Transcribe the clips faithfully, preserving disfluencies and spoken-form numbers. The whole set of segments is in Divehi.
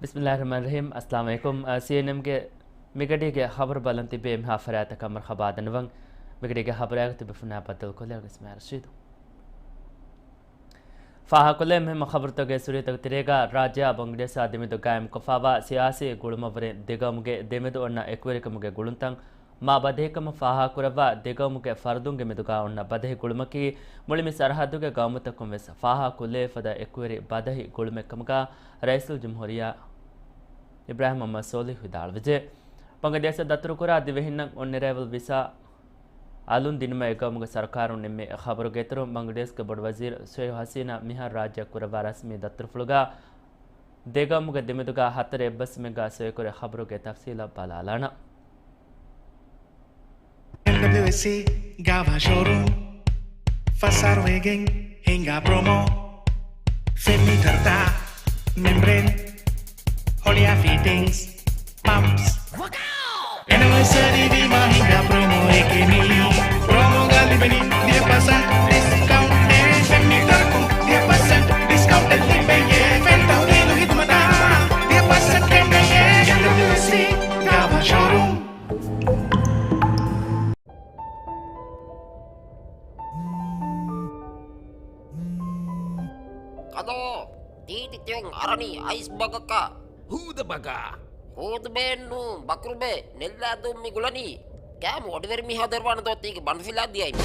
ބިސްމިއްލާހިއްރަޙްމާނިއްރަޙީމް. އައްސަލާމު ޢަލައިކުމް. އާ، ސީއެންއެމްގެ މިގަޑީގެ ޚަބަރު ބަލަން ތިބޭ މިހާ ފަރާތަކަށް މަރުޙަބާ ދަންނަވަން. މިގަޑީގެ ޚަބަރާގަ ތިބޭފުޅުންނާ ބައްދަލުކޮށްލަން އިސްމާއިލް ރަޝީދު. ފާހަގަކޮށްލެވޭ މުހިއްމު ޚަބަރުތަކުގެ ސުރިޔަތަކުގެ ތެރޭގަ، ރާއްޖެއާ ބަނގްލަދޭޝާ ދެމެދު ގާއިމްކޮށްފައިވާ ސިޔާސީ ގުޅުމަށްވުރެ ދެގައުމުގެ ދެމެދު އޮންނަ އެކުވެރިކަމުގެ ގުޅުންތައް މާ ބަދަހިކަމަށް ފާހަގަކުރައްވާ ދެގައުމުގެ ފަރުދުންގެ މެދުގާ އޮންނަ ބަދަހި ގުޅުމަކީ މުޅި މި ސަރަހައްދުގެ ގައުމުތަކުން ވެސް ފާހަގަކޮށްލެވޭ ފަދަ އެކުވެރި ބަދަހި ގުޅުމެއް ކަމުގަ ރައީސުލް ޖުމްހޫރިއްޔާ އިބްރާހިމް މުޙައްމަދު ސޯލިހް ވިދާޅުވެއްޖެ. ބަނގްލަދޭޝަށް ދަތުރުކުރާ ދިވެހިންނަށް އޮންއަރައިވަލް ވިސާ އަލުން ދިނުމަށް އެގައުމުގެ ސަރުކާރުން ނިންމި ޚަބަރުގެ އިތުރުން، ބަނގްލަދޭޝްގެ ބޮޑު ވަޒީރު ޝޭހު ހަސީނާ މިހާރު ރާއްޖެއަށް ކުރައްވާ ރަސްމީ ދަތުރުފުޅުގަ ދެގައުމުގެ ދެމެދުގަ ހަތަރު އެއްބަސްވުމެއްގަ ސޮއިކުރެ ޚަބަރުގެ ތަފްސީލަށް ބަލާލާނަން. އެމްޑަބްލިއުއެސްސީ ގާވާ ޝޯރޫމް ފަސް އަހަރު ވެގެން ހިނގާ ޕްރޮމޯ. ފެން މީޓަރުތައް، މެމްބްރޭން، ހޮޅިއާ ފިޓިންގްސް، ޕަމްޕްސް. އެނިވަރސަރީ ވީމާ ހިނގާ ޕްރޮމޯއެކޭ މީ. ޕްރޮމޯގަ ލިބެނީ ދިހަ ޕަސެންޓް ޑިސްކައުންޓް. ފެން މީޓަރަކުން ދިހަ ޕަސެންޓް ޑިސްކައުންޓެއް ލިބެޔޭ. ފެން ތަހުލީލު ހިދުމަތާ ދިހަ ޕަސެންޓް ކެނޑެޔޭ. އެމްޑަބްލިއުއެސްސީ ގާވާ ޝޯރޫމް. ކަލޯ، ތީތި ތިއޮން އަރަނީ އައިސް ބަގަކަށް. ހޫދަ ބަގާ. ހޫދުބޭއެއްނޫ، ބަކުރުބޭ، ނެއްލާދޫން މި ގުޅަނީ. ކާމު އޮޑިވެރި މީހާ ދޮރުވާނެ ދޯ ތީގެ ބަނޑުފިލާ ދިޔައިމަ.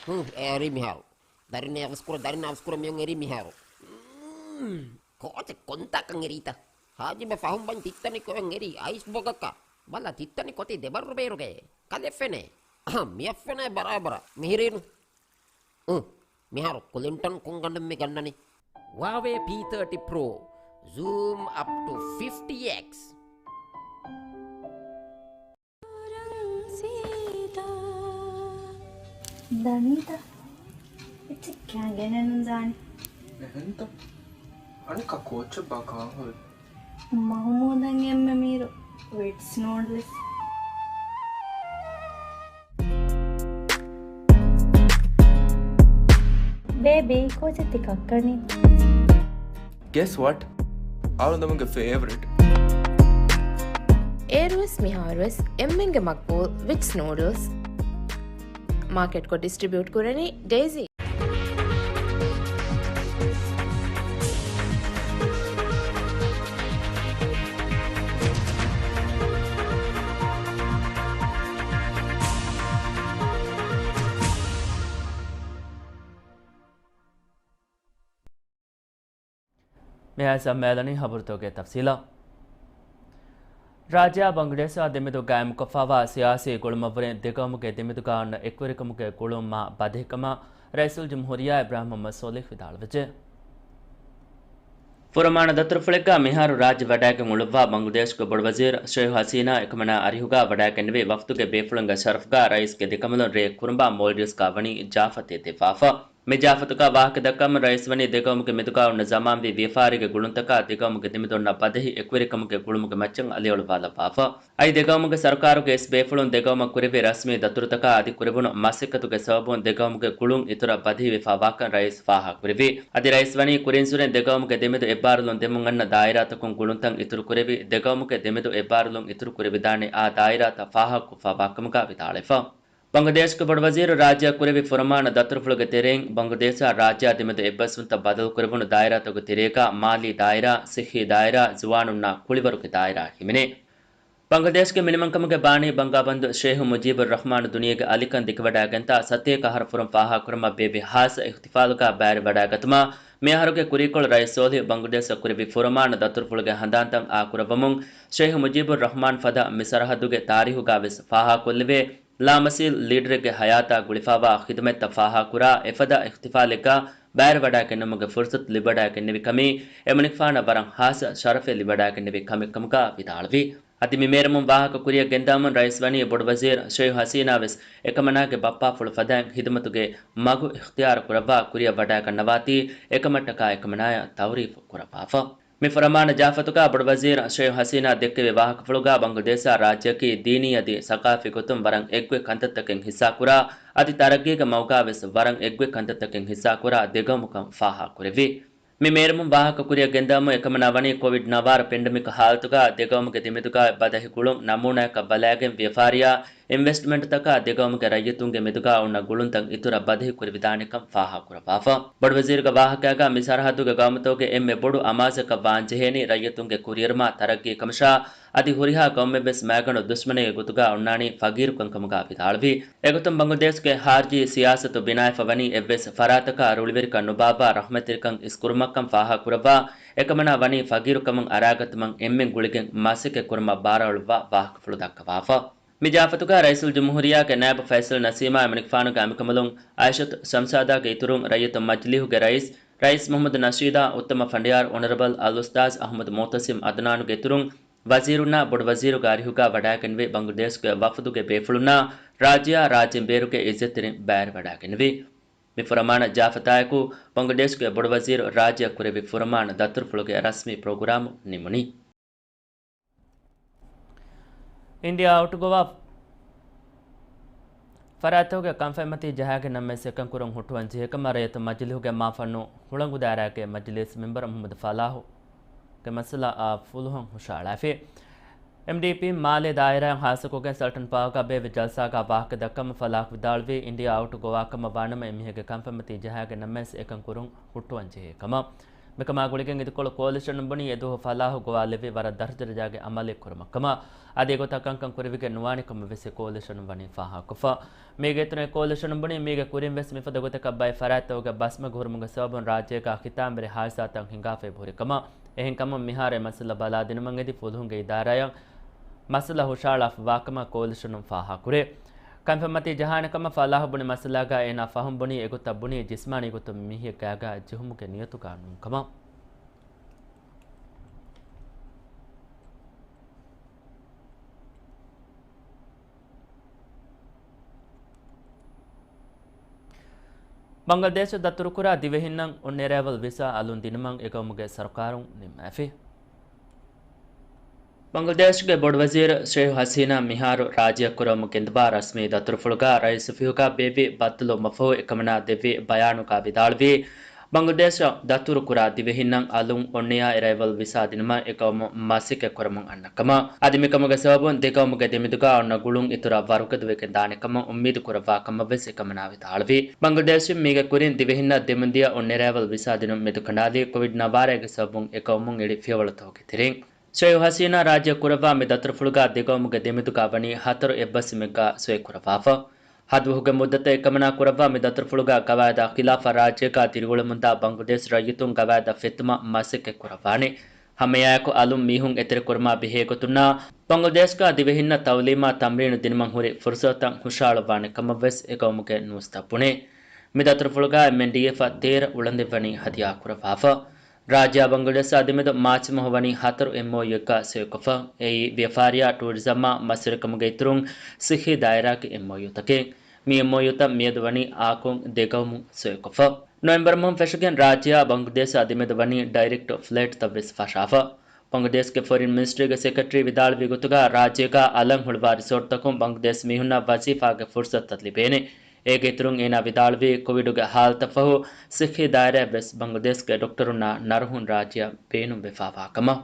ހު، އެ އެރީ މިހާރު. ދަރިން އަވަސްކުރ، ދަރިން އަވަސްކުރ މިއޮން އެރީ މިހާރު. ކޯޗެއް ކޮންތާކަން އެރީތަ؟ ހާޖިބެ ފަހުން ބަން ތިއްތަނި ކޮއެން އެރީ އައިސް ބޮގަކަށް. ބަލަ ތިއްތަނި ކޮތި ދެބަރު ބޭރުގައޭ. ކަލެ ފެނޭ. އަހަ، މިއަށް ފެނޭ ބަރާބަރަށް. މިހިރީނު. އު، މިހާރު ކުލިންޓަން ކޮން ގަނޑެއް މި ގަންނަނީ؟ ހުއާވޭ ޕީ ތާޓީ ޕްރޯ، ޒޫމް އަޕް ޓު ފިފްޓީ އެކްސް. ދަނީތަ؟ އެއްޗެއް ކާ ގެނެއްނު ދާނެ. އެހެންތަ؟ އަނެއްކާ ކޯޗެއް ބާ ކާހޮލް. މަހުމޫދަށް އެންމެ މީރު ވިޓްސް ނޫޑްލްސް. ބޭބީ، ކޯޗެއް ތި ކައްކަނީ؟ Guess what? އަޅުގަނޑުމެންގެ ފޭވަރިޓް. އޭރުވެސް މިހާރުވެސް އެންމެންގެ މަގްބޫލް ވިޓްސް ނޫޑްލްސް. މާކެޓްކޮށް ޑިސްޓްރިބިއުޓް ކުރަނީ ޑޭޒީ. މިހާ ސަމްމޭޅަނީ ޚަބަރުތަކުގެ ތަފްސީލާ. ރާއްޖެއާ ބަނގްލަދޭޝާ ދެމެދު ގާއިމްކޮށްފައިވާ ސިޔާސީ ގުޅުމަށްވުރެ ދެގައުމުގެ ދެމެދުގާ އޮންނަ އެކުވެރިކަމުގެ ގުޅުން މާ ބަދަހިކަމަށް ރައީސުލްޖުމްހޫރިއްޔާ އިބްރާހިމް މުޙައްމަދު ސޯލިހް ވިދާޅުވެއްޖެ. ފުރަމާނަ ދަތުރުފުޅެއްގާ މިހާރު ރާއްޖެ ވަޑައިގެން އުޅުއްވާ ބަނގްލަދޭޝްގެ ބޮޑުވަޒީރު ޝޭހު ހަސީނާ އެކަމަނާ އަރިހުގާ ވަޑައިގެންނެވި ވަފްދުގެ ބޭފުޅުންގެ ޝަރަފުގާ ރައީސްގެ ދެކަނބަލުން ރޭ ކުރުނބާ މޯލްޑިވްސްގާ ވަނީ ޖާފަތެއް ދެއްވާފަ. މި ޖާފަތުގާ ވާހަކަ ދައްކަމުން ރައީސް ވަނީ ދެގައުމުގެ މެދުގާ އޮންނަ ޒަމާންވީ ވިޔަފާރީގެ ގުޅުންތަކާ ދެގައުމުގެ ދެމެދު އޮންނަ ބަދަހި އެކުވެރިކަމުގެ ގުޅުމުގެ މައްޗަށް އަލިއަޅުވާލައްވާފަ. އަދި ދެގައުމުގެ ސަރުކާރުގެ އިސް ބޭފުޅުން ދެގައުމަށް ކުރެއްވި ރަސްމީ ދަތުރުތަކާ އަދި ކުރެވުނު މަސައްކަތުގެ ސަބަބުން ދެގައުމުގެ ގުޅުން އިތުރަށް ބަދަހިވެފައިވާކަން ރައީސް ފާހަގަކުރެއްވި. އަދި ރައީސް ވަނީ ކުރިންސުރެން ދެގައުމުގެ ދެމެދު އެއްބާރުލުން ދެމުން އަންނަ ދާއިރާތަކުން ގުޅުންތައް އިތުރު ކުރެވި، ދެގައުމުގެ ދެމެދު އެއްބާރުލުން އިތުރު ކުރެވިދާނެ އާ ދާއިރާތައް ފާހަގަކޮށްފައިވާކަމުގާ ވިދާޅުވެފަ. ބަނގްލަދޭޝްގެ ބޮޑުވަޒީރު ރާއްޖެއަށް ކުރެއްވި ފުރަމާނަ ދަތުރުފުޅުގެ ތެރެއިން، ބަނގްލަދޭޝާ ރާއްޖެއާ ދެމެދު އެއްބަސްވުންތައް ބަދަލުކުރެވުނު ދާއިރާތަކުގެ ތެރޭގާ މާލީ ދާއިރާ، ސިއްހީ ދާއިރާ، ޒުވާނުންނާ ކުޅިވަރުގެ ދާއިރާ ހިމެނޭ. ބަނގްލަދޭޝްގެ މިނިވަންކަމުގެ ބާނީ ބަންގާބަންދު ޝޭހު މުޖީބުއްރަޙްމާނު ދުނިޔޭގެ އަލިކަން ދެކެވަޑައިގެންތާ ސަތޭކަ އަހަރު ފުރުން ފާހަގަކުރުމަށް ބޭއްވި ހާއްސަ އިޙްތިފާލުގާ ބައިވެރިވަޑައިގަތުމަށް މިއަހަރުގެ ކުރީކޮޅު ރައީސް ސޯލިހް ބަނގްލަދޭޝަށް ކުރެއްވި ފުރަމާނަ ދަތުރުފުޅުގެ ހަނދާންތައް އާކުރައްވަމުން ޝޭހު މުޖީބުއްރަޙްމާން ފަދަ މި ސަރަހައްދުގެ ތާރީހުގާވެސް ފާހަގަކޮށްލެވޭ، ލާމަސީލް ލީޑަރެއްގެ ހަޔާތާ ގުޅިފައިވާ ޚިދުމަތްތައް ފާހަގަކުރާ، އެފަދަ އިޙްތިފާލެއްގާ ބައިވެރިވަޑައިގެންނެވުމުގެ ފުރުޞަތު ލިބިވަޑައިގެންނެވި ކަމީ، އެމަނިކުފާނަށް ވަރަށް ހާއްސަ ޝަރަފެއް ލިބިވަޑައިގެންނެވި ކަމެއްކަމުގާ ވިދާޅުވި. އަދި މި މޭރަމުން ވާހަކަ ކުރިއަށް ގެންދަވަމުން ރައީސް ވަނީ ބޮޑުވަޒީރު ޝޭހު ހަސީނާވެސް އެކަމަނާގެ ބައްޕާފުޅު ފަދައިން ޚިދުމަތުގެ މަގު އިޚްތިޔާރު ކުރައްވާ ކުރިއަށް ވަޑައިގަންނަވާތީ، އެކަމަށްޓަކާ އެކަމަނާޔަށް ތައުރީފު ކުރައްވާފަ. މި ފުރަމާނަ ޖާފަތުގާ ބޮޑުވަޒީރު ޝޭހު ހަސީނާ ދެއްކެވި ވާހަކަފުޅުގާ ބަނގްލަދޭޝާ ރާއްޖެއަކީ ދީނީ އަދި ސަގާފީ ގޮތުން ވަރަށް އެއްގޮތް ކަންތައްތަކެއް ހިއްސާކުރާ، އަދި ތަރައްގީގެ މަގުގާވެސް ވަރަށް އެއްގޮތް ކަންތައްތަކެއް ހިއްސާކުރާ ދެގައުމުކަން ފާހަގަކުރެއްވި. މި މޭރުމުން ވާހަކަ ކުރިއަށް ގެންދަވަމުން އެކަމަނާ ވަނީ ކޮވިޑް ނަވާރަ ޕެންޑެމިކް ހާލަތުގަ ދެގައުމުގެ ދެމެދުގަ ބަދަހި ގުޅުން ނަމޫނާއަކަށް ބަލާގެން ވިޔަފާރިއާ އިންވެސްޓްމަންޓްތަކާ ދެގައުމުގެ ރައްޔިތުންގެ މެދުގަ އޮންނަ ގުޅުންތައް އިތުރަށް ބަދަހި ކުރެވިދާނެކަން ފާހަގަކުރައްވާފަ. ބޮޑުވަޒީރުގެ ވާހަކައިގަ މި ސަރަހައްދުގެ ގައުމުތަކުގެ އެންމެ ބޮޑު އަމާޒަކަށް ވާންޖެހޭނީ ރައްޔިތުންގެ ކުރިއެރުމާ ތަރައްގީ ކަމަށާ، އަދި ހުރިހާ ކޮންމެވެސް މައިގަނޑު ދުޝްމަނެއްގެ ގޮތުގަ އޮންނާނީ ފަގީރުކަން ކަމުގަ ވިދާޅުވި. އެގޮތުން ބަނގުލަދޭޝްގެ ހާރިޖީ ސިޔާސަތު ބިނާވެފަ ވަނީ އެއްވެސް ފަރާތަކަށް ރުޅިވެރިކަން ނުބާއްވާ ރަހުމަތްތެރިކަން އިސްކުރުމަށްކަން ފާހަގަކުރައްވާ، އެކަމަނާ ވަނީ ފަގީރުކަމުން އަރާގަތުމަށް އެންމެން ގުޅިގެން މަސައްކަތް ކުރުމަށް ބާރާއެޅުއްވާ ވާހަކަފުޅު ދައްކަވާފަ. މި ޒިޔާފަތުގަ ރައީސުލްޖުމްހޫރިއްޔާގެ ނައިބު ފައިސަލް ނަސީމާ، އެމަނިކުފާނުގެ އަނބިކަނބަލުން އާއިޝަތު ޝަމްސާދާގެ އިތުރުން ރައްޔިތު މަޖިލީހުގެ ރައީސް، ރައީސް މުހައްމަދު ނަޝީދާ، އުއްތަމަ ފަނޑިޔާރު އޮނަރަބަލް އަލްއުސްތާޒް އަޙްމަދު މުޢުތަސިމް އަދުނާނުގެ އިތުރުން ވަޒީރުންނާ ބޮޑުވަޒީރުގެ އަރިހުގަ ވަޑައިގެންވި ބަނގުލަދޭޝްގެ ވަފުދުގެ ބޭފުޅުންނާ ރާއްޖެއާ ރާއްޖޭން ބޭރުގެ އިއްޒަތްތެރިން ބައިވެރިވަޑައިގެންނެވި. މި ފުރަމާނަ ޒިޔާފަތާއެކު ބަނގުލަދޭޝްގެ ބޮޑުވަޒީރު ރާއްޖެއަށް ކުރެއްވި ފުރަމާނަ ދަތުރުފުޅުގެ ރަސްމީ ޕްރޮގްރާމު ނިމުނީ. އިންޑިއާ އައުޓް ގޮވާ ފަރާތްތަކުގެ ކަންފަތްމަތީ ޖަހާގެން ނަމަވެސް އެކަން ކުރަން ހުއްޓުވަން ޖެހޭ ކަމަށް ރައްޔިތު މަޖިލީހުގެ މާފަންނު ހުޅަނގު ދާއިރާގެ މަޖިލީސް މެމްބަރު މުހައްމަދު ފަލާހުގެ މައްސަލައާ ފުލުހުން ހުށައަޅާފި. އެމްޑީޕީ މާލޭ ދާއިރާއިން ހާއްސަކޮށްގެން ސަލްޓަން ޕާކްގަ ބޭއްވި ޖަލްސާގަ ވާހަކަ ދައްކަމުން ފަލާހު ވިދާޅުވީ، އިންޑިއާ އައުޓް ގޮވާ ކަމަށް ވާނަމަ އެމީހެއްގެ ކަންފަތްމަތީ ޖަހާގެން ނަމަވެސް އެކަން ކުރުން ހުއްޓުވަން ޖެހޭ ކަމަށް. މިކަމާ ގުޅިގެން އިދިކޮޅު ކޯލިޝަނުން ބުނީ އެދުވަހު ފަލާހު ގޮވާލެއްވީ ވަރަށް ދަރަޖަ ދަރަޖާގެ އަމަލެއް ކުރުމަށްކަމަށް. އަދި އެގޮތަށް ކަންކަން ކުރެވިގެން ނުވާނެ ކަމަށް ވެސް އެ ކޯލިޝަނުން ވަނީ ފާހަގަކޮށްފަ. މީގެ އިތުރުން އެ ކޯލިޝަނުން ބުނީ މީގެ ކުރިން ވެސް މިފަދަ ގޮތަކަށް ބައެއް ފަރާތްތަކުގެ ބަސްމަގު ހުރުމުގެ ސަބަބުން ރާއްޖޭގަ ހިތާމަވެރި ހާދިސާތައް ހިނގާފައި ހުރި ކަމަށް. އެހެންކަމުން މިހާރު އެ މައްސަލަ ބަލާދިނުމަށް އެދި ފުލުހުންގެ އިދާރާއަށް މައްސަލަ ހުށައަޅާފަ ވާކަމަށް ކޯލިޝަނުން ފާހަގަކުރޭ. ކަންފަތްމަތީ ޖަހާނެ ކަމަށް ފަލާހު ބުނި މައްސަލާގަ އޭނާ ފަހުން ބުނީ އެގޮތަށް ބުނީ ޖިސްމާނީ ގޮތުން މީހެއް ގާގަ ޖެހުމުގެ ނިޔަތުގަ ނޫން ކަމަށް. ބަނގްލަދޭޝަށް ދަތުރުކުރާ ދިވެހިންނަށް އޮން އެރައިވަލް ވިސާ އަލުން ދިނުމަށް އެގައުމުގެ ސަރުކާރުން ނިންމާފި. ބަނގްލަދޭޝްގެ ބޮޑުވަޒީރު ޝޭހު ހަސީނާ މިހާރު ރާއްޖެއަށް ކުރަމުން ގެންދަވާ ރަސްމީ ދަތުރުފުޅުގަ ރައީސް އޮފީހުގަ ބޭއްވި ބައްދަލުވުމަށްފަހު އެކަމަނާ ދެއްވި ބަޔާނުގަ ވިދާޅުވީ، ބަނގްލަދޭޝަށް ދަތުރުކުރާ ދިވެހިންނަށް އަލުން އޮންނެޔާ އެރައިވަލް ވިސާ ދިނުމަށް އެގައުމު މަސައްކަތް ކުރަމުން އަންނަ ކަމަށް. އަދި މިކަމުގެ ސަބަބުން ދެގައުމުގެ ދެމެދުގަ އޮންނަ ގުޅުން އިތުރަށް ވަރުގަދަވެގެން ދާނެ ކަމަށް އުއްމީދު ކުރައްވާ ކަމަށް ވެސް އެކަމަނާ ވިދާޅުވި. ބަނގްލަދޭޝުން މީގެ ކުރިން ދިވެހިންނަށް ދެމުންދިޔަ އޮން އެރައިވަލް ވިސާ ދިނުން މެދުކަނޑާލީ ކޮވިޑް ނަވާރައިގެ ސަބަބުން އެގައުމުން އެޅި ފިޔަވަޅުތަކުގެ ތެރެއިން. ޝޭހު ހަސީނާ ރާއްޖެ ކުރައްވާ މި ދަތުރުފުޅުގަ ދެގައުމުގެ ދެމެދުގަ ވަނީ ހަތަރު އެއްބަސްވުމެއްގަ ސޮއި ކުރައްވާފަ. ހަތްދުވަހުގެ މުއްދަތަށް އެކަމަނާ ކުރައްވާ މި ދަތުރުފުޅުގަ ގަވާއިދާ ޚިލާފަށް ރާއްޖޭގަ ދިރިއުޅެމުންދާ ބަނގްލަދޭޝް ރައްޔިތުން ގަވާއިދާ ފެއްތުމަށް މަސައްކަތް ކުރައްވާނެ. ހަމައެއާއެކު އަލުން މީހުން އެތެރެކުރުމާ ބެހޭ ގޮތުންނާ ބަނގްލަދޭޝްގަ ދިވެހިންނަށް ތައުލީމާ ތަމްރީނު ދިނުމަށް ހުރި ފުރުސަތުތައް ހުށައަޅުއްވާނެ ކަމަށް ވެސް އެގައުމުގެ ނޫސްތައް ބުނޭ. މި ދަތުރުފުޅުގަ އެމްއެންޑީއެފަށް ތޭރަ އުޅަނދެއް ވަނީ ހަދިޔާ ކުރައްވާފަ. ރާއްޖެއާ ބަނގްލަދޭޝާ ދެމެދު މާޗި މަހު ވަނީ ހަތަރު އެމްއޯޔޫއެއްގަ ސޮއިކޮށްފަ. އެއީ ވިޔަފާރިއާ ޓޫރިޒަމާ މަސްވެރިކަމުގެ އިތުރުން ސިއްހީ ދާއިރާގެ އެމްއޯޔޫތަކެއް. މި އެމްއޯޔޫތައް މިއަދު ވަނީ އާކޮން ދެގައުމުން ސޮއިކޮށްފަ. ނޮވެމްބަރު މަހުން ފެށިގެން ރާއްޖެއާ ބަނގްލަދޭޝާ ދެމެދު ވަނީ ޑައިރެކްޓް ފްލައިޓްތައް ވެސް ފަށާފަ. ބަނގްލަދޭޝްގެ ފޮރިން މިނިސްޓްރީގެ ސެކްރެޓަރީ ވިދާޅުވި ގޮތުގަ ރާއްޖޭގަ އަލަށް ހުޅުވާ ރިސޯޓްތަކުން ބަނގްލަދޭޝް މީހުންނަށް ވަޒީފާގެ ފުރުސަތުތައް ލިބޭނެ. އޭގެ އިތުރުން އޭނާ ވިދާޅުވީ، ކޮވިޑުގެ ހާލަތަށް ފަހު ސިއްހީ ދާއިރާއަށް ވެސް ބަނގްލަދޭޝްގެ ޑޮކްޓަރުންނާ ނަރުހުން ރާއްޖެއަށް ބޭނުންވެފަވާ ކަމަށް.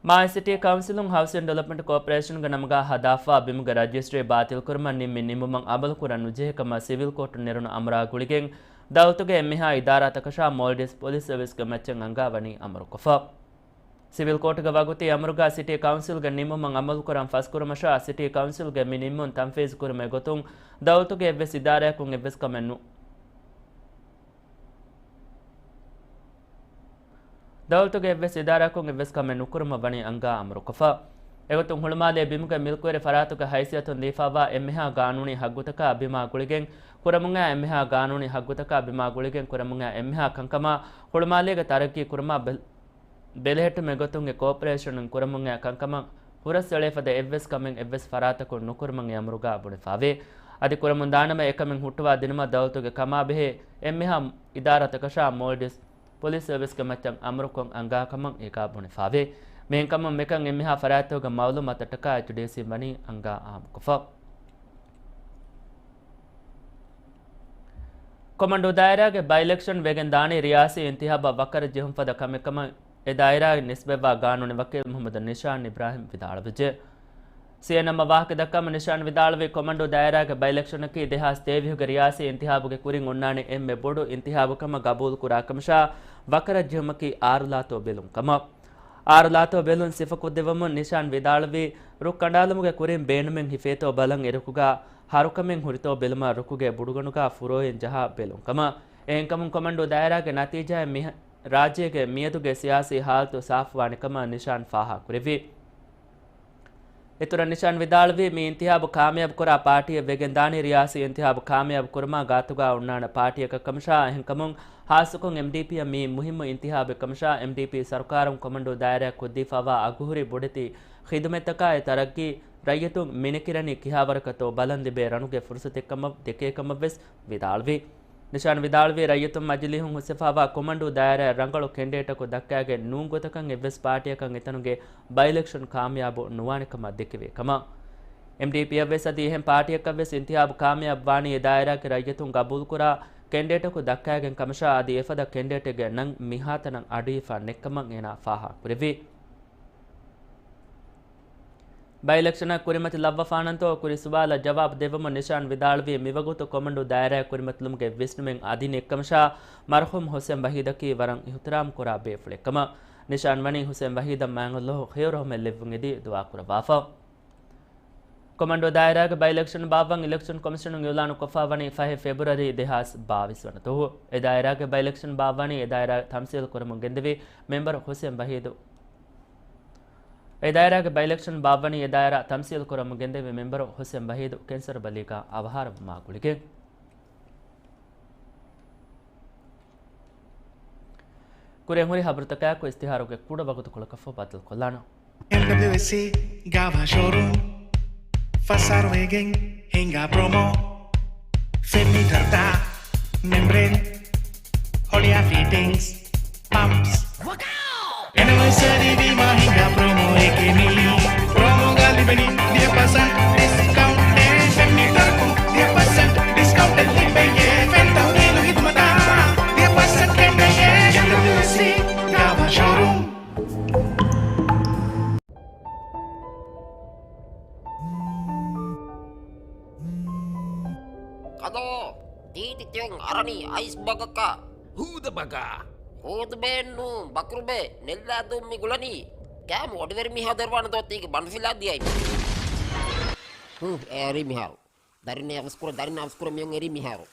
މާލެ ސިޓީ ކައުންސިލުން ހައުސިން ޑިވެލޮޕްމަންޓް ކޯޕަރޭޝަނުގެ ނަމުގަ ހަދާފާ ބިމުގެ ރަޖިސްޓްރީ ބާތިލްކުރުމަށް ނިންމި ނިންމުމަށް އަމަލުކުރަން ނުޖެހޭ ކަމަށް ސިވިލް ކޯޓުން ނެރުނު އަމުރާ ގުޅިގެން، ދައުލަތުގެ އެންމެހާ އިދާރާތަކަށާ މޯލްޑިވްސް ޕޮލިސް ސަރވިސްގެ މައްޗަށް އަންގާ ވަނީ އަމުރުކޮށްފަ. ސިވިލް ކޯޓުގެ ވަގުތީ އަމުރުގަ ސިޓީ ކައުންސިލްގެ ނިންމުމަށް އަމަލުކުރަން ފަސްކުރުމަށާ، ސިޓީ ކައުންސިލްގެ މި ނިންމުން ތަންފީޒު ކުރުމުގެ ގޮތުން ދައުލަތުގެ އެއްވެސް އިދާރާއަކުން އެއްވެސް ކަމެއް ނު، ދައުލަތުގެ އެއްވެސް އިދާރާއަކުން އެއްވެސް ކަމެއް ނުކުރުމަށް ވަނީ އަންގާ އަމުރުކޮށްފަ. އެގޮތުން ހުޅުމާލޭ ބިމުގެ މިލްކުވެރި ފަރާތުގެ ހައިސިއްޔަތުން ދީފައިވާ އެންމެހާ ގާނޫނީ ހައްގުތަކާ ބިމާ ގުޅިގެން، ކުރަމުންއައި އެންމެހާ ގާނޫނީ ހައްގުތަކާ ބިމާ ގުޅިގެން ކުރަމުންއައި އެންމެހާ ކަންކަމާ ހުޅުމާލޭގެ ތަރައްގީ ކުރުމާ ބެ-، ބެލެހެއްޓުމެއް ގޮތުން އެ ކޯޕަރޭޝަނުން ކުރަމުންއައި ކަންކަމަށް ހުރަސްއެޅޭ ފަދަ އެއްވެސް ކަމެއް އެއްވެސް ފަރާތަކުން ނުކުރުމަށް އެ އަމުރުގަ ބުނެފަވޭ. އަދި ކުރަމުން ދާނަމަ އެކަމެއް ހުއްޓުވާ ދިނުމަށް ދައުލަތުގެ ކަމާބެހޭ އެންމެހާ އިދާރާތަކަށާ މޯލްޑިވްސް ޕޮލިސް ސަރވިސްގެ މައްޗަށް އަމުރުކޮށް އަންގާ ކަމަށް އޭގަ ބުނެފަވޭ. މިހެންކަމުން މިކަން އެންމެހާ ފަރާތްތަކުގެ މައުލޫމާތަށްޓަކާ އެޗްޑީސީ ވަނީ އަންގާ އާއްމުކޮށްފަ. ކޮމަންޑޫ ދާއިރާގެ ބައި-އިލެކްޝަން ވެގެން ދާނީ ރިޔާސީ އިންތިހާބަށް ވަކަރަށް ޖެހުން ފަދަ ކަމެއް ކަމަށް އެ ދާއިރާއަށް ނިސްބަތްވާ ގާނޫނީ ވަކީލް މުހައްމަދު ނިޝާން އިބްރާހިމް ވިދާޅުވެއްޖެ. ސީއެންއެމްއަށް ވާހަކަ ދައްކަމުން ނިޝާން ވިދާޅުވީ، ކޮމަންޑޫ ދާއިރާގެ ބައި-އިލެކްޝަނަކީ ދެހާސް ތޭވީހުގެ ރިޔާސީ އިންތިހާބުގެ ކުރިން އޮންނާނެ އެންމެ ބޮޑު އިންތިހާބު ކަމަށް ގަބޫލު ކުރާ ކަމަށާ، ވަކަރަށް ޖެހުމަކީ އާރުލާތޯ ބެލުން ކަމަށް. އާރުލާތޯ ބެލުން ސިފަކޮށްދެއްވަމުން ނިޝާން ވިދާޅުވީ، ރުއް ކަނޑާލުމުގެ ކުރިން ބޭނުމެއް ހިފޭތޯ ބަލަން އިރުކުގަ ހަރުކަމެއް ހުރިތޯ ބެލުމަށް ރުކުގެ ބުޑުގަނޑުގަ ފުރޯއިން ޖަހާ ބެލުން ކަމަށް. އެހެންކަމުން ކޮމަންޑޫ ދާއިރާގެ ނަތީޖާއެއް މި ރާއްޖޭގެ މިއަދުގެ ސިޔާސީ ހާލަތު ސާފުވާނެ ކަމަށް ނިޝާން ފާހަގަކުރެއްވި. އިތުރަށް ނިޝާން ވިދާޅުވީ، މި އިންތިހާބު ކާމިޔާބު ކުރާ ޕާޓީއެއް ވެގެން ދާނީ ރިޔާސީ އިންތިހާބު ކާމިޔާބު ކުރުމާ ގާތުގަ އޮންނާނެ ޕާޓީއަކަށް ކަމަށާ، އެހެންކަމުން ހާއްސަކޮށް އެމްޑީޕީއަށް މީ މުހިއްމު އިންތިހާބެއް ކަމަށާ، އެމްޑީޕީ ސަރުކާރުން ކޮމަންޑޫ ދާއިރާއަށް ކޮށްދީފައިވާ އަގުހުރި ބޮޑެތި ޚިދުމަތްތަކާއި ތަރައްގީ ރައްޔިތުން މިނެކިރަނީ ކިހާވަރަކަށްތޯ ބަލަން ލިބޭ ރަނުގެ ފުރުސަތެއްކަމަށް ދެކޭކަމަށްވެސް ވިދާޅުވި. ނިޝާން ވިދާޅުވީ، ރައްޔިތުން މަޖިލީހުން ހުސްވެފައިވާ ކޮމަންޑޫ ދާއިރާއަށް ރަނގަޅު ކެންޑިޑޭޓަކު ދައްކައިގެން ނޫން ގޮތަކަށް އެއްވެސް ޕާޓީއަކަށް އެތަނުގެ ބައި-އިލެކްޝަން ކާމިޔާބު ނުވާނެ ކަމަށް ދެކެވޭ ކަމަށް. އެމްޑީޕީއަށްވެސް އަދި އެހެން ޕާޓީއަކަށްވެސް އިންތިހާބު ކާމިޔާބު ވާނީ އެ ދާއިރާގެ ރައްޔިތުން ގަބޫލުކުރާ ކެންޑިޑޭޓަކު ދައްކައިގެން ކަމަށާ، އަދި އެފަދަ ކެންޑިޑޭޓެއްގެ ނަން މިހާތަނަށް އަޑުއިވިފަ ނެތްކަމަށް އޭނާ ފާހަގަކުރެއްވި. ބައި-އިލެކްޝަނަށް ކުރިމަތި ލައްވަފާނަންތޯ ކުރި ސުވާލަށް ޖަވާބު ދެއްވަމުން ނިޝާން ވިދާޅުވީ، މިވަގުތު ކޮމަންޑޫ ދާއިރާއަށް ކުރިމަތިލުމުގެ ވިސްނުމެއް އަދި ނެތްކަމަށާ، މަރުޙޫމް ހުސެން ވަހީދަކީ ވަރަށް އިޙުތިރާމް ކުރާ ބޭފުޅެއްކަމަށް. ނިޝާން ވަނީ ހުސެން ވަހީދަށް މާތް ﷲ ޚައިރު ހަމައެއް ލެއްވުން އެދި ދުޢާ ކުރައްވާފަ. ކޮމަންޑޫ ދާއިރާގެ ބައި-އިލެކްޝަން ބާއްވަން އިލެކްޝަން ކޮމިޝަނުން އިޢުލާނު ކޮށްފައިވަނީ ފަހެ ފެބްރުއަރީ ދެހާސް ބާވީސް ވަނަ ދުވަހު. އެ ދާއިރާގެ ބައި-އިލެކްޝަން ބާއްވަނީ އެ ދާއިރާ ތަމްސީލު ކުރަމުން ގެންދެވި މެމްބަރު ހުސެން ވަހީދު. އެ ދާއިރާގެ ބައި-އިލެކްޝަން ބާއްވަނީ އެ ދާއިރާ ތަމްސީލު ކުރަމުން ގެންދެވި މެމްބަރު ހުސެން ވަހީދު ކެންސަރު ބަލީގަ އަވަހާރަވުމާ ގުޅިގެން. ކުރިން ހުރި ހަބަރުތަކާއެކު އިސްތިހާރުގެ ކުޑަ ވަގުތުކޮޅަކަށްފަހު ބައްދަލުކޮށްލާނަން. އެމްޑަބްލިއުއެސްސީ ގާވާ ޝޯރޫމް، ފަސް އަހަރު ވެގެން ހިނގާ ޕްރޮމޯ. ފެން މީޓަރުތައް، މެމްބްރޭން، ހޮޅިއާ ފިޓިންގްސް، ޕަމްޕްސް. އެނިވަރސަރީ ވީމާ ހިނގާ ޕްރޮމޯއެކޭ މީ. ޕްރޮމޯގަ ލިބެނީ ދިހަ ޕަސެންޓް ޑިސްކައުންޓެއް. ފެން މީޓަރަކުން ދިހަ ޕަސެންޓް ޑިސްކައުންޓެއް ލިބެޔޭ. ފެން ތަހުލީލު ހިދުމަތަށް ދިހަ ޕަސެންޓް ކެނޑެޔޭ. އެމްޑަބްލިއުއެސްސީ ގާވާ ޝޯރޫމް. ކަލޯ، ތީތި ތިޔޮން އަރަނީ އައިސް ބަގަކަށް. ހޫދަ ބަގާ. ހޫދުބޭއެއްނޫން، ބަކުރުބޭ، ނެއްލާދޫން މި ގުޅަނީ. ކާމު އޮޑިވެރި މިހާ ދެރުވާނެ ދޯ ތީގެ ބަނޑުފިލާ ދިޔައި. ހު، އެ އެރީ މިހާރު. ދަރިން އަވަސްކުރަ، ދަރިން އަވަސްކުރަ މިޔޮން އެރީ މިހާރު.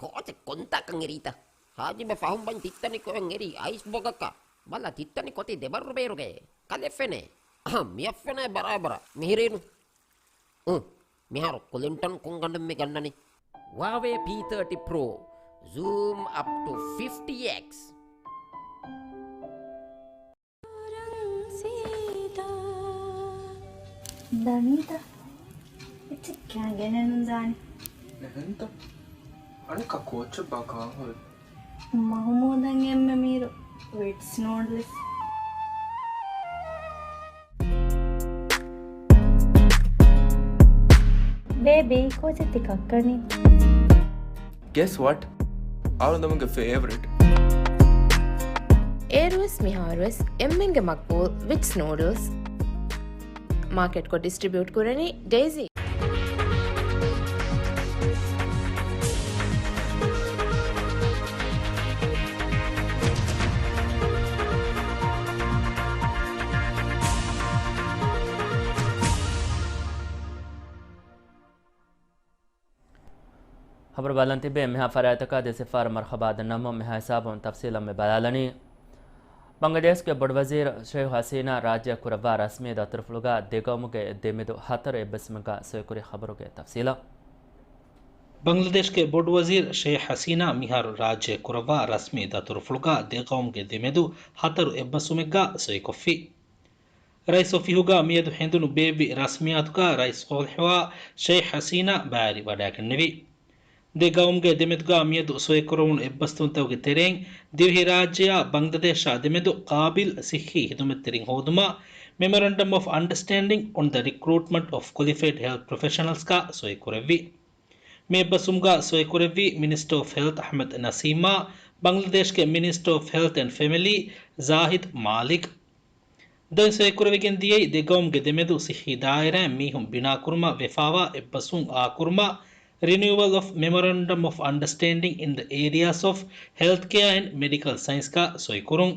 ކޯޗެއް ކޮންތާކަން އެރީތަ؟ ހާޖިބަ ފަހުން ބަން ތިއްތަނި ކޮއެން އެރީ އައިސް ބޮގަކަށް. ބަލަ ތިއްތަނި ކޮތި ދެބައްރު ބޭރުގައޭ. ކަލެފެނޭ. އަހަ، މިއަށްފެނޭ ބަރާބަރަށް. މިހިރީނު. އު، މިހާރު ކުލިންޓަން ކުންގަނޑުން މި ގަންނަނީ. ހުއާވޭ ޕީ ތާޓީ ޕްރޯ. ޒޫމް އަޕް ޓު ފިފްޓީ އެކްސް. ދަނީތަ؟ އެއްޗެއް ކާ ގެނެއްނުދާނެ. އެހެންތަ؟ އަނެއްކާ ކޯއްޗެއްބާ ކާ ހޮވޭ؟ މަހުމޫދަށް އެންމެ މީރު ވިޓްސް ނޫޑްލްސް. ބޭބީ، ކޯޗެއް ތި ކައްކަނީ؟ Guess what? އަޅުގަނޑުގެ ފޭވަރިޓް. އޭރުވެސް މިހާރުވެސް އެންމެންގެ މަގްބޫލް ވިޓްސް ނޫޑްލްސް. މާކެޓްކޮށް ޑިސްޓްރިބިއުޓް ކުރަނީ ޑޭޒީ. ޚަބަރު ބަލަން ތިބޭ މިހާ ފަރާތްތަކާ ދެ ސިފައިރު މަރުޙަބާ ދަންނަވަމުން މިހާ ހިސާބުން ތަފްސީލަށް މި ބަލާލަނީ. ބަނގްލަދޭޝްގެ ބޮޑުވަޒީރު ޝޭޚް ހަސީނާ ރާއްޖެއަށް ކުރައްވާ ރަސްމީ ދަތުރުފުޅުގަ ދެ ގައުމުގެ ދެމެދު ހަތަރު އެއްބަސްވުމެއްގަ ސޮއިކުރި ޚަބަރުގެ ތަފްސީލަށް. ބަނގްލަދޭޝްގެ ބޮޑުވަޒީރު ޝޭޚް ހަސީނާ މިހާރު ރާއްޖެއަށް ކުރައްވާ ރަސްމީ ދަތުރުފުޅުގަ ދެ ގައުމުގެ ދެމެދު ހަތަރު އެއްބަސްވުމެއްގަ ސޮއިކޮށްފި. ރައީސް އޮފީހުގަ މިއަދު ހެނދުނު ބޭއްވި ރަސްމިއްޔާތުގަ ރައީސް ޞާލިޙްއާ ޝޭޚް ހަސީނާ ބައިވެރިވަޑައިގެންނެވި. ދެ ގައުމުގެ ދެމެދުގަ މިއަދު ސޮއިކުރެވުނު އެއްބަސްވުންތަކުގެ ތެރެއިން ދިވެހިރާއްޖެއާ ބަނގްލަދޭޝާ ދެމެދު ޤާބިލް ޞިއްޙީ ޚިދުމަތްތެރިން ހޯދުމަށް މެމޮރަންޑަމް އޮފް އަންޑަސްޓޭންޑިންގް އޮން ދަ ރިކްރޫޓްމަންޓް އޮފް ކޮލިފައިޑް ހެލްތް ޕްރޮފެޝަނަލްސްގަ ސޮއިކުރެއްވި. މި އެއްބަސްވުމުގަ ސޮއިކުރެއްވީ މިނިސްޓަރ އޮފް ހެލްތް އަޙްމަދު ނަސީމާ، ބަނގްލަދޭޝްގެ މިނިސްޓަރ އޮފް ހެލްތް އެންޑް ފެމިލީ ޒާހިދް މާލިކް. ދެން ސޮއިކުރެވިގެން ދިޔައީ ދެ ގައުމުގެ ދެމެދު ސިއްހީ ދާއިރާއިން މީހުން ބިނާކުރުމަށް ވެފާވާ އެއްބަސްވުން އާކުރުމަށް، Renewal of Memorandum of Understanding in the Areas of Healthcare and Medical Science ގަ ސޮއިކުރުން.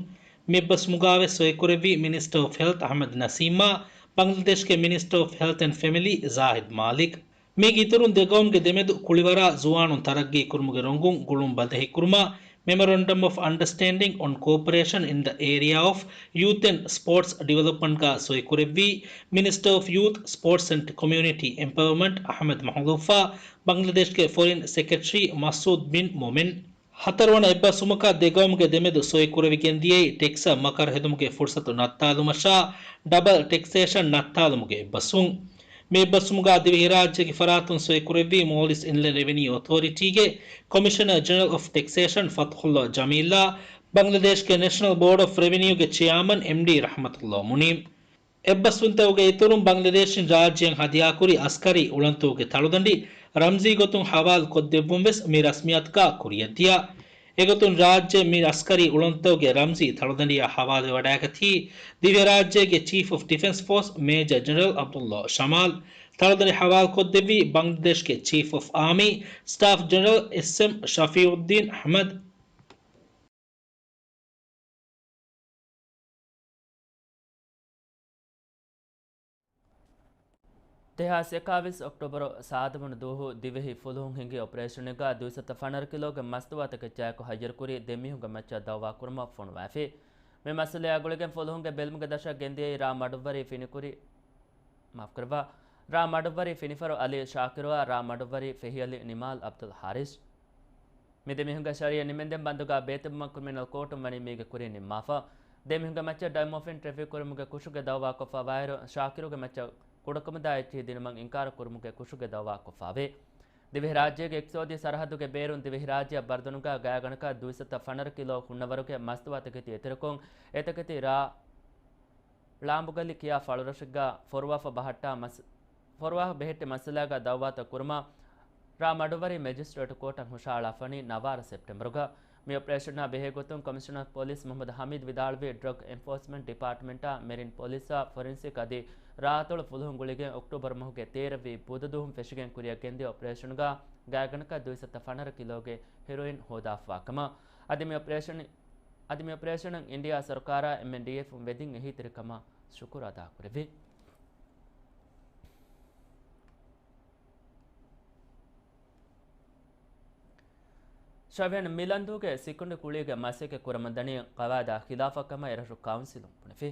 މި އެއްބަސްވުމުގައިވެސް ސޮއިކުރެއްވީ މިނިސްޓަރ އޮފް ހެލްތް އަޙްމަދު ނަސީމާ، ބަނގްލަދޭޝްގެ މިނިސްޓަރ އޮފް ހެލްތް އެންޑް ފެމިލީ ޒާހިދް މާލިކް. މީގެ އިތުރުން ދެ ގައުމުގެ ދެމެދު ކުޅިވަރާ ޒުވާނުން ތަރައްގީ ކުރުމުގެ ރޮނގުން ގުޅުން ބަދަހި ކުރުމަށް، Memorandum of Understanding on Cooperation in the Area of Youth and Sports Development ގަ ސޮއިކުރެއްވީ މިނިސްޓަރ އޮފް ޔޫތް، ސްޕޯޓްސް އެންޑް ކޮމިއުނިޓީ އެމްޕަވަރމަންޓް އަޙްމަދު މަހުލޫފާ، ބަނގްލަދޭޝްގެ ފޮރިން ސެކްރެޓަރީ މަސްއޫދް ބިން މޮމެން. ހަތަރުވަނަ އެއްބަސްވުމަކަށް ދެ ގައުމުގެ ދެމެދު ސޮއިކުރެވިގެން ދިޔައީ ޓެކްސްއަށް މަކަރު ހެދުމުގެ ފުރުސަތު ނައްތާލުމަށާ، ޑަބަލް ޓެކްސޭޝަން ނައްތާލުމުގެ އެއްބަސްވުން. މި އެއްބަސްވުމުގަ ދިވެހިރާއްޖޭގެ ފަރާތުން ސޮއިކުރެއްވީ މޯލްޑިވްސް އިންލެންޑް ރެވެނިއު އޮތޯރިޓީގެ ކޮމިޝަނަރ ޖެނެރަލް އޮފް ޓެކްސޭޝަން ފަތްޙުﷲ ޖަމީލާ، ބަނގްލަދޭޝްގެ ނޭޝަނަލް ބޯޑް އޮފް ރެވެނިއުގެ ޗެއާމަން އެމްޑީ ރަޙްމަތުﷲ މުނީބް. އެއްބަސްވުންތަކުގެ އިތުރުން ބަނގްލަދޭޝުން ރާއްޖެއަށް ހަދިޔާކުރި އަސްކަރީ އުޅަނދުތަކުގެ ތަޅުދަނޑި ރަމްޒީ ގޮތުން ހަވާލުކޮށްދެއްވުން ވެސް މި ރަސްމިއްޔަތުގަ ކުރިއަށްދިޔަ. އެގޮތުން ރާއްޖެ މި އަސްކަރީ އުޅަނދުތަކުގެ ރަމްޒީ ތަޅުދަނޑިއަށް ހަވާލުވެވަޑައިގަތީ ދިވެހިރާއްޖޭގެ ޗީފް އޮފް ޑިފެންސް ފޯސް މޭޖަރ ޖެނެރަލް ޢަބްދުﷲ ޝަމާލް. ތަޅުދަނޑި ހަވާލުކޮށްދެއްވީ ބަނގްލަދޭޝްގެ ޗީފް އޮފް އާމީ ސްޓާފް ޖެނެރަލް އެސްއެމް ޝަފީޢުއްދީން އަޙްމަދު. ދެހާސް އެކާވީސް އޮކްޓޯބަރު ސާދަވަނަ ދުވަހު ދިވެހި ފުލުހުން ހިންގި އޮޕަރޭޝަނެއްގަ ދުއިސައްތަ ފަނަރަ ކިލޯގެ މަސްތުވާތަކެއްޗާއެކު ހައްޔަރުކުރި ދެ މީހުންގެ މައްޗަށް ދައުވާ ކުރުމަށް ފޮނުވާފި. މި މައްސަލަޔާ ގުޅިގެން ފުލުހުންގެ ބެލުމުގެ ދަށަށް ގެންދިޔައީ ރ. މަޑުއްވަރީ ފިނިކުރި، މާފުކުރައްވާ، ރ. މަޑުއްވަރީ ފިނިފަރު އަލީ ޝާކިރުއާ، ރ. މަޑުއްވަރީ ފެހިއަލި ނިމާލް އަބްދުލް ހާރިސް. މި ދެމީހުންގެ ޝަރީއަތް ނިމެންދެން ބަންދުގަ ބޭތިއްބުމަށް ކްރިމިނަލް ކޯޓުން ވަނީ މީގެ ކުރިން ނިންމާފަ. ދެމީހުންގެ މައްޗަށް ޑައިމޯފިން ޓްރެފިކް ކުރުމުގެ ކުށުގެ ދައުވާ ކޮށްފަވާއިރު، ޝާކިރުގެ މައްޗަށް ކުޑަކަމުދާ އެއްޗިހި ދިނުމަށް އިންކާރު ކުރުމުގެ ކުށުގެ ދައުވާ ކޮށްފަވޭ. ދިވެހިރާއްޖޭގެ އިޤްތިޞާދީ ސަރަހައްދުގެ ބޭރުން ދިވެހިރާއްޖެއަށް ބަރުދަނުގަ ގާތްގަނޑަކަށް ދުއިސައްތަ ފަނަރަ ކިލޯ ހުންނަވަރުގެ މަސްތުވާތަކެތި އެތެރެކޮށް، އެތަކެތި ރ. ޅާނބުގަލި ކިޔާ ފަޅުރަށެއްގަ ފޮރުވާފަ ބަހައްޓާ މަސް-، ފޮރުވާފަ ބެހެއްޓި މައްސަލާގަ ދައުވާތައް ކުރުމަށް ރ. މަޑުއްވަރީ މެޖިސްޓްރޭޓު ކޯޓަށް ހުށަހަޅާފަނީ ނަވާރަ ސެޕްޓެމްބަރުގަ. މި އޮޕަރޭޝަނާ ބެހޭގޮތުން ކޮމިޝަނަރ އޮފް ޕޮލިސް މުޙައްމަދު ޙަމީދު ވިދާޅުވީ، ޑްރަގް އެންފޯސްމަންޓް ޑިޕާޓްމަންޓާ، މެރިން ޕޮލިސްއާ، ފޮރެންސިކް އަދި ރ. އަތޮޅު ފުލުހުން ގުޅިގެން އޮކްޓޫބަރު މަހުގެ ތޭރަ ވި ބުދަ ދުވަހުން ފެށިގެން ކުރިއަށް ގެންދިޔަ އޮޕަރޭޝަނުގަ ގާތްގަނޑަކަށް ދުއިސައްތަ ފަނަރަ ކިލޯގެ ހެރޮއިން ހޯދާފަވާ ކަމަށް. އަދި މި އޮޕަރޭޝަން، އަދި މި އޮޕަރޭޝަނަށް އިންޑިއާ ސަރުކާރާ އެމްއެންޑީއެފުން ވެދިން އެހީތެރިކަމަށް ޝުކުރު އަދާކުރެއްވި. ޝަވިޔަން މިލަންދޫގެ ސިކުނޑި ކުޅީގެ މަސައްކަތް ކުރަމުންދަނީ ގަވާއިދާ ޚިލާފަށް ކަމަށް އެރަށު ކައުންސިލުން ބުނެފި.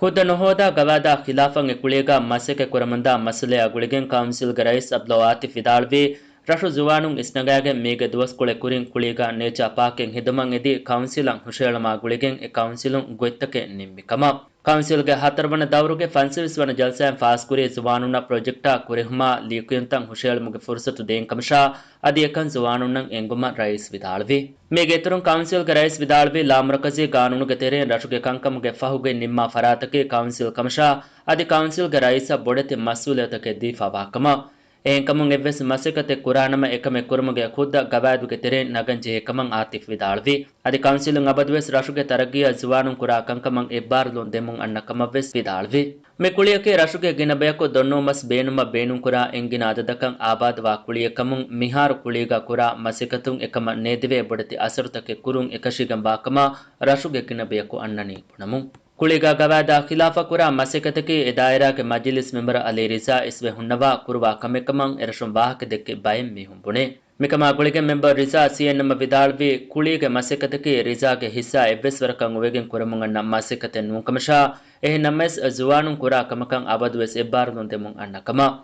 ހުއްދަ ނުހޯދާ ގަވާއިދާ ޚިލާފަށް އެ ކުޅީގަ މަސައްކަތް ކުރަމުންދާ މައްސަލަޔާ ގުޅިގެން ކައުންސިލްގެ ރައީސް އަބްދުﷲ އާތިފް ވިދާޅުވީ، ރަށު ޒުވާނުން އިސްނަގާގެން މީގެ ދުވަސްކޮޅެއް ކުރިން ކުޅީގަ ނޭޗާ ޕާކެއް ހެދުމަށް އެދި ކައުންސިލަށް ހުށަހެޅުމާ ގުޅިގެން އެ ކައުންސިލުން ގޮތްތަކެއް ނިންމި ކަމަށް. ކައުންސިލްގެ ހަތަރުވަނަ ދައުރުގެ ފަންސަވީސް ވަނަ ޖަލްސާއިން ފާސްކުރީ ޒުވާނުންނަށް ޕްރޮޖެކްޓާ ކުރިހުމާ ލިޔެކިޔުންތައް ހުށަހެޅުމުގެ ފުރުސަތު ދޭން ކަމަށާ އަދި އެކަން ޒުވާނުންނަށް އެންގުމަށް ރައީސް ވިދާޅުވި. މީގެ އިތުރުން ކައުންސިލްގެ ރައީސް ވިދާޅުވީ، ލާމަރުކަޒީ ގާނޫނުގެ ތެރެއިން ރަށުގެ ކަންކަމުގެ ފަހުގައި ނިންމާ ފަރާތަކީ ކައުންސިލް ކަމަށާ އަދި ކައުންސިލްގެ ރައީސަށް ބޮޑެތި މަސްއޫލިއްޔަތުތަކެއް ދީފަވާ ކަމަށް. އެހެންކަމުން އެއްވެސް މަސައްކަތެއް ކުރާނަމަ އެކަމެއް ކުރުމުގެ ހުއްދަ ގަވާއިދުގެ ތެރެއިން ނަގަން ޖެހޭ ކަމަށް އާތިފް ވިދާޅުވި. އަދި ކައުންސިލުން އަބަދުވެސް ރަށުގެ ތަރައްގީއަށް ޒުވާނުން ކުރާ ކަންކަމަށް އެއްބާރުލުން ދެމުން އަންނަ ކަމަށްވެސް ވިދާޅުވި. މި ކުޅިއަކީ ރަށުގެ ގިނަ ބަޔަކު ދޮންނޯ މަސް ބޭނުމަށް ބޭނުންކުރާ އެންގިނަ އަދަދަކަށް އާބާދުވާ ކުޅިއެއްކަމުން، މިހާރު ކުޅީގަ ކުރާ މަސައްކަތުން އެކަމަށް ނޭދެވޭ ބޮޑެތި އަސަރުތަކެއް ކުރުން އެކަށީގެންވާ ކަމަށް ރަށުގެ ގިނަ ބަޔަކު އަންނަނީ ބުނަމުން. ކުޅީގަ ގަވާއިދާ ޚިލާފަށް ކުރާ މަސައްކަތަކީ އެ ދާއިރާގެ މަޖިލިސް މެމްބަރު އަލީ ރިޒާ އިސްވެ ހުންނަވާ ކުރުވާ ކަމެއްކަމަށް އެރަށުން ވާހަކަ ދެއްކި ބައެއް މީހުން ބުނޭ. މިކަމާ ގުޅިގެން މެމްބަރު ރިޒާ ސީއެންއެމްއަށް ވިދާޅުވީ، ކުޅީގެ މަސައްކަތަކީ ރިޒާގެ ހިއްސާ އެއްވެސް ވަރަކަށް އޮވެގެން ކުރަމުން އަންނަ މަސައްކަތެއް ނޫން ކަމަށާ، އެހެން ނަމަވެސް ޒުވާނުން ކުރާ ކަމަކަށް އަބަދުވެސް އެއްބާރުލުން ދެމުން އަންނަ ކަމަށް.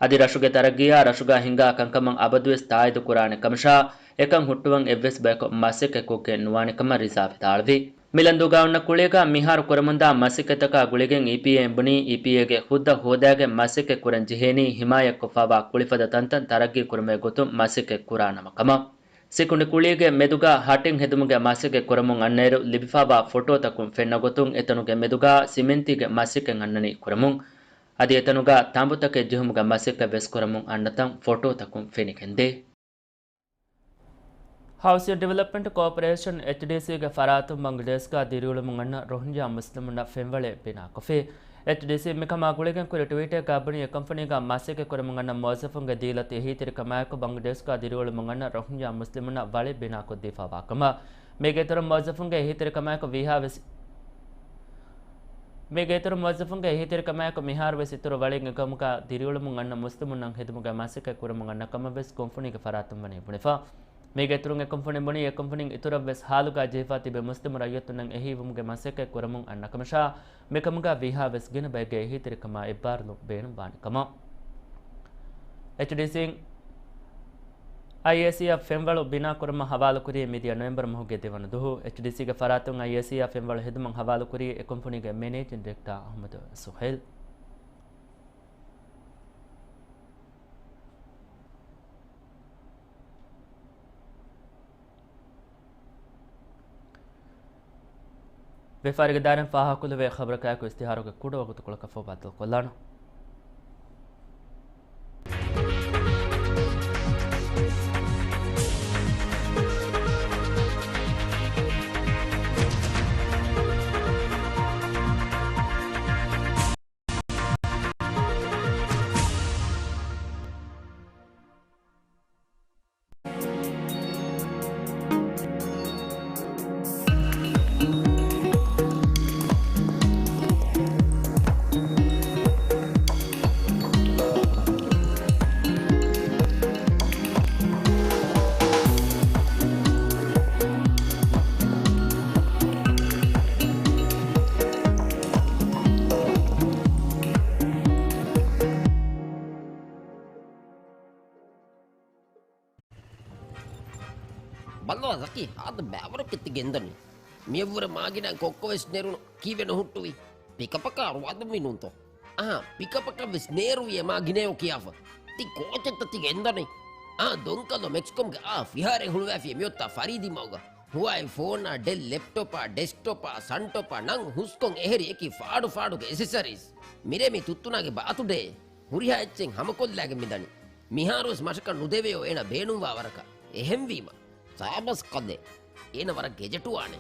އަދި ރަށުގެ ތަރައްގީއާ ރަށުގަ ހިނގާ ކަންކަމަށް އަބަދުވެސް ތާއީދު ކުރާނެ ކަމަށާ، އެކަން ހުއްޓުވަން އެއްވެސް ބަޔަކު މަސައްކަތް ކޮށްގެން ނުވާނެ ކަމަށް ރިޒާ ވިދާޅުވި. މިލަންދޫގަ އޮންނަ ކުޅީގަ މިހާރު ކުރަމުންދާ މަސައްކަތްތަކާ ގުޅިގެން އީޕީއޭ އެނބުނީ، އީޕީއޭގެ ހުއްދަ ހޯދާގެން މަސައްކަތް ކުރަން ޖެހޭނީ ހިމާޔަތްކޮށްފައިވާ ކުޅިފަދަ ތަންތަން ތަރައްގީ ކުރުމުގެ ގޮތުން މަސައްކަތް ކުރާ ނަމަ ކަމަށް. ސިކުނޑި ކުޅީގެ މެދުގަ ހަޓިން ހެދުމުގެ މަސައްކަތް ކުރަމުން އަންނައިރު ލިބިފައިވާ ފޮޓޯތަކުން ފެންނަ ގޮތުން އެތަނުގެ މެދުގަ ސިމެންތީގެ މަސައްކަތް އަންނަނީ ކުރަމުން. އަދި އެތަނުގަ ތަނބުތަކެއް ޖެހުމުގެ މަސައްކަތް ވެސް ކުރަމުން އަންނަތަން ފޮޓޯތަކުން ފެނިގެންދޭ. ހައުސިން ޑިވެލޮޕްމަންޓް ކޯޕަރޭޝަން، އެޗްޑީސީގެ ފަރާތުން ބަނގްލަދޭޝްގަ ދިރިއުޅެމުން އަންނަ ރޮހިންޖާ މުސްލިމުންނަށް ފެންވަޅެއް ބިނާކޮށްފި. އެޗްޑީސީ މިކަމާ ގުޅިގެން ކުރި ޓްވީޓެއްގަ ބުނީ، އެ ކަމްޕަނީގަ މަސައްކަތް ކުރަމުން އަންނަ މުވައްޒަފުންގެ ދީލަތި އެހީތެރިކަމާއެކު ބަނގްލަދޭޝްގަ ދިރިއުޅެމުން އަންނަ ރޮހިންޖާ މުސްލިމުންނަށް ވަޅެއް ބިނާކޮށްދީފަވާ ކަމަށް. މީގެ އިތުރުން މުވައްޒަފުންގެ އެހީތެރިކަމާއެކު ވީހާވެސް، މީގެ އިތުރުން މުވައްޒަފުންގެ އެހީތެރިކަމާއެކު މިހާރުވެސް އިތުރު ވަޅެއް އެކަމުގަ ދިރިއުޅެމުން އަންނަ މުސްލިމުންނަށް ހިދުމަތް ކުރަމުން އަންނަ ކަމަށްވެސް ކުންފުނީގެ ފަރާތުން ވަނީ ބުނެފަ. މީގެ އިތުރުން އެ ކުންފުނީ ބުނީ، އެ ކުންފުނީން އިތުރަށްވެސް ހާލުގަ ޖެހިފަ ތިބި މުސްލިމު ރައްޔިތުންނަށް އެހީވުމުގެ މަސައްކަތް ކުރަމުން އަންނަ ކަމަށާ، މިކަމުގަ ވީހާވެސް ގިނަ ބައެއްގެ އެހީތެރިކަމާ އެއްބާރުލުން ބޭނުންވާނެ ކަމަށް. އެޗްޑީސީން އައިއޭސީއަށް ފެންވަޅު ބިނާކުރުމަށް ހަވާލުކުރީ މިދިޔަ ނޮވެމްބަރު މަހުގެ ދެވަނަ ދުހު. އެޗްޑީސީގެ ފަރާތުން އައިއޭސީއަށް ފެންވަޅު ހެދުމަށް ހަވާލުކުރީ އެ ކުންފުނީގެ މެނޭޖިން ޑިރެކްޓާ އަހްމަދު ސުހެލް. ވިޔަފާރިގެ ދާއިރާއިން ފާހަގަކުރެވޭ ޚަބަރަކާއެކު އިސްތިހާރުގެ ކުޑަ ވަގުތުކޮޅަކަށް ފަހު ބައްދަލުކޮށްލާނަން. ބައްލަވާ ޒަކީ، ހާދަ ބައިވަރު ކެތި ގެންދަނީ. މިއަށްވުރެ މާގިނަ ކޮއްކޮވެސް ނެރުނު ކީއްވެ ނުހުއްޓުވީ؟ ޕިކަޕަކާ ރުވާދުންވީ ނޫންތޯ؟ އަހާ، ޕިކަޕަކަށްވެސް ނޭރުވިއޭ މާ ގިނަޔޯ ކިޔާފަ. ތި ކޯޗެއްތަ ތި ގެންދަނީ؟ އާ، ދޮންކަލޯ މެކްސްކޮމްގެ އާ ފިހާރައެއް ހުޅުވައިފި މިއޮތާ ފަރީދީ މަގުގަ. ހުވާއި ފޯނާ، ޑެލް ލެޕްޓޮޕާ، ޑެސްކްޓޮޕާ، ސަންޓޮޕާ ނަން ހުސްކޮން އެހެރި އެކި ފާޑު ފާޑުގެ އެސެސަރީސް. މިރޭ މި ތުއްތުނާގެ ބާތުޑޭ. ހުރިހާ އެއްޗެއް ހަމަކޮށްލާގެން މިދަނީ. މިހާރުވެސް މަށަކަށް ނުދެވެޔޯ އޭނަ ބޭނުންވާ ވަރަކަށް. އެހެންވީމަ، ސާބަސް ކަލޭ. އޭނަ ވަރަށް ގެޖެޓުވާނެ.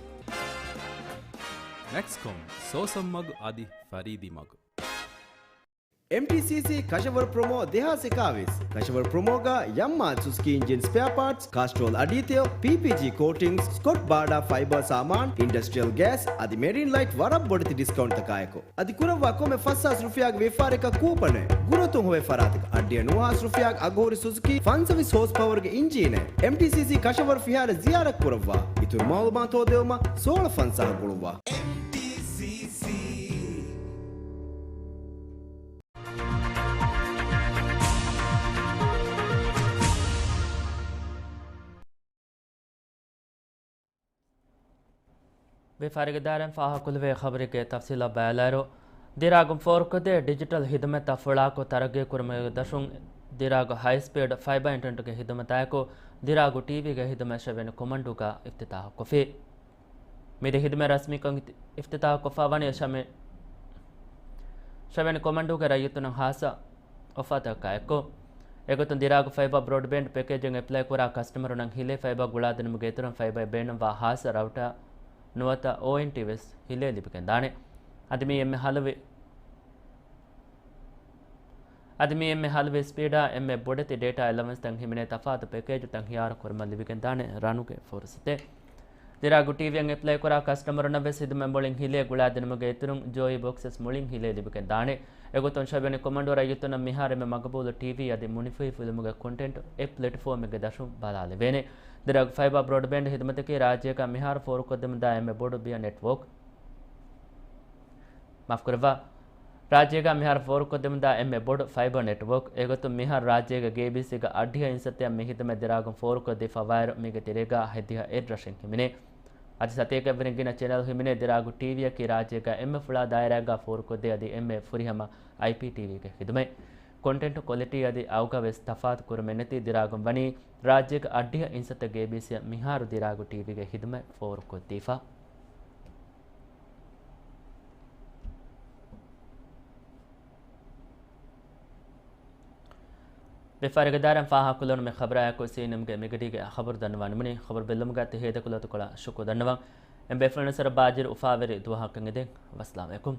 މެކްސްކޮމް، ސޯސަން މަގު އަދި ފަރީދީ މަގު. އެމްޓީސީސީ ކަށަވަރު ޕްރޮމޯ ދެހާސް އެކާވީސް. ކަށަވަރު ޕްރޮމޯގަ ޔަމްމާ ސުޒުކީ އިންޖިން ސްޕެއާ ޕާޓްސް، ކާސްޓްރޯލް އަޑީތެޔޮ، ޕީޕީޖީ ކޯޓިންގްސް، ސްކޮޓް ބާޑާ ފައިބަރ ސާމާން، އިންޑަސްޓްރިއަލް ގޭސް އަދި މެރީން ލައިޓް ވަރަށް ބޮޑެތި ޑިސްކައުންޓްތަކާއެކު. އަދި ކުރައްވާ ކޮންމެ ފަސް ހާސް ރުފިޔާގެ ވިޔަފާރިއަކަށް ކޫޕަނެއް. ގުރުއަތުން ހޮވޭ ފަރާތަކަށް އަށްޑިހަ ނުވަ ހާސް ރުފިޔާގެ އަގުހުރި ސުޒުކީ ފަންސަވީސް ހޯސް ޕަވަރުގެ އިންޖީނެއް. އެމްޓީސީސީ ކަށަވަރު ފިހާރަ ޒިޔާރަތް ކުރައްވާ. އިތުރު މައުލޫމާތު ހޯދެވުމަށް ސޯޅަ ފަންސާހަށް ގުޅުއްވާ. އެމްޓީސީސީ. ވިޔަފާރިގެ ދާއިރާއިން ފާހަގަކުރެވޭ ޚަބަރެއްގެ ތަފްސީލަށް ބައިވެލާއިރު، ދިރާގުން ފޯރުކޮށްދޭ ޑިޖިޓަލް ހިދުމަތްތައް ފުޅާކޮށް ތަރައްގީ ކުރުމުގެ ދަށުން ދިރާގު ހައި ސްޕީޑް ފައިބަ އިންޓަރނެޓްގެ ހިދުމަތާއެކު، ދިރާގު ޓީވީގެ ހިދުމަތް ޝަވިޔަނި ކޮމަންޑޫގަ އިފްތިތާޙުކޮށްފި. މިދި ހިދުމަތް ރަސްމީކޮށް އިފްތިތާޙުކޮށްފަ ވަނީ ޝަމި-، ޝަވިޔަނި ކޮމަންޑޫގެ ރައްޔިތުންނަށް ހާއްސަ އޮފާތަކާއެކު. އެގޮތުން ދިރާގު ފައިބަ ބްރޯޑްބޭންޑް ޕެކޭޖެއް އެޕްލައި ކުރާ ކަސްޓަމަރުންނަށް ހިލޭ ފައިބަ ގުޅާދިނުމުގެ އިތުރުން ފައިބައި ބޭނުންވާ ހާއްސަ ރައުޓާ ނުވަތަ އޯއެންޓީ ވެސް ހިލޭ ލިބިގެންދާނެ. އަދި މީ އެންމެ ހަލުވި-، އަދި މީ އެންމެ ހަލުވި ސްޕީޑާ އެންމެ ބޮޑެތި ޑޭޓާ އެލަވެންސްތައް ހިމެނޭ ތަފާތު ޕެކޭޖުތައް ހިޔާރު ކުރުމަށް ލިބިގެންދާނެ ރަނުގެ ފުރުސަތެއް. ދިރާގު ޓީވީއަށް އެޕްލައި ކުރާ ކަސްޓަމަރުންނަށް ވެސް ހިދުމަތް މުޅިން ހިލޭ ގުޅާދިނުމުގެ އިތުރުން ޖޯއީ ބޮކްސް ވެސް މުޅިން ހިލޭ ލިބިގެން ދާނެ. އެގޮތުން ޝަވިޔަނި ކޮމަންޑޫ ރައްޔިތުންނަށް މިހާރު އެންމެ މަގުބޫލު ޓީވީ އަދި މުނިފުހި ފިލުމުގެ ކޮންޓެންޓް އެޕް ޕްލެޓްފޯމެއްގެ ދަށުން ބަލާލެވޭނެ. ދިރާގު ފައިބާ ބްރޯޑްބޭންޑް ހިދުމަތަކީ ރާއްޖޭގަ މިހާރު ފޯރުކޮށްދެމުންދާ އެންމެ ބޮޑު ބިޔަ ނެޓްވޯކް. މާފުކުރައްވާ. ރާއްޖޭގަ މިހާރު ފޯރުކޮށްދެމުންދާ އެންމެ ބޮޑު ފައިބަ ނެޓްވޯކް. އެގޮތުން މިހާރު ރާއްޖޭގެ ގޭބީސީގަ އަށްޑިހަ އިންސައްތައަށް މި ހިދުމަތް ދިރާގުން ފޯރުކޮށްދީފަ ވާއިރު މީގެ ތެރޭގަ ހަތްދިހަ އެއް ރަށެއް ހިމެނޭ. އަދި ސަތޭކައަށްވުރެ ގިނަ ޗެނަލް ހިމެނޭ. ދިރާގު ޓީވީއަކީ ރާއްޖޭގަ އެންމެ ފުޅާ ދާއިރާއެއްގަ ފޯރުކޮށްދޭ އަދި އެންމެ ފުރިހަމަ އައިޕީޓީވީގެ ހިދުމަތް. ކޮންޓެންޓް ކޮލިޓީ އަދި އައުގަ ވެސް ތަފާތު ކުރުމެއް ނެތި ދިރާގުން ވަނީ ރާއްޖޭގެ އަށްޑިހަ އިންސައްތަ ގޭބީސީއަށް މިހާރު ދިރާގު ޓީވީގެ ހިދުމަތް ފޯރުކޮށްދީފަ. ވިޔަފާރިގެ ދާއިރާއިން ފާހަގަކޮށްލެވުނު މި ޚަބަރާއެކު ސީއެންއެމްގެ މިގަޑީގެ ޚަބަރު ދަންނަވާނަމުނީ. ޚަބަރު ބެއްލުމުގަ ތި ހޭދަކޮށްލަ އަތުކޮޅަށް ޝުކުރު ދަންނަވަން. އެން ބޭފުޅުން ސަރަ ބާއްޖަވެރި އުފާވެރި ދުވަހަކަށް އެދެން. ވައްސަލާމް އަލައިކުމް.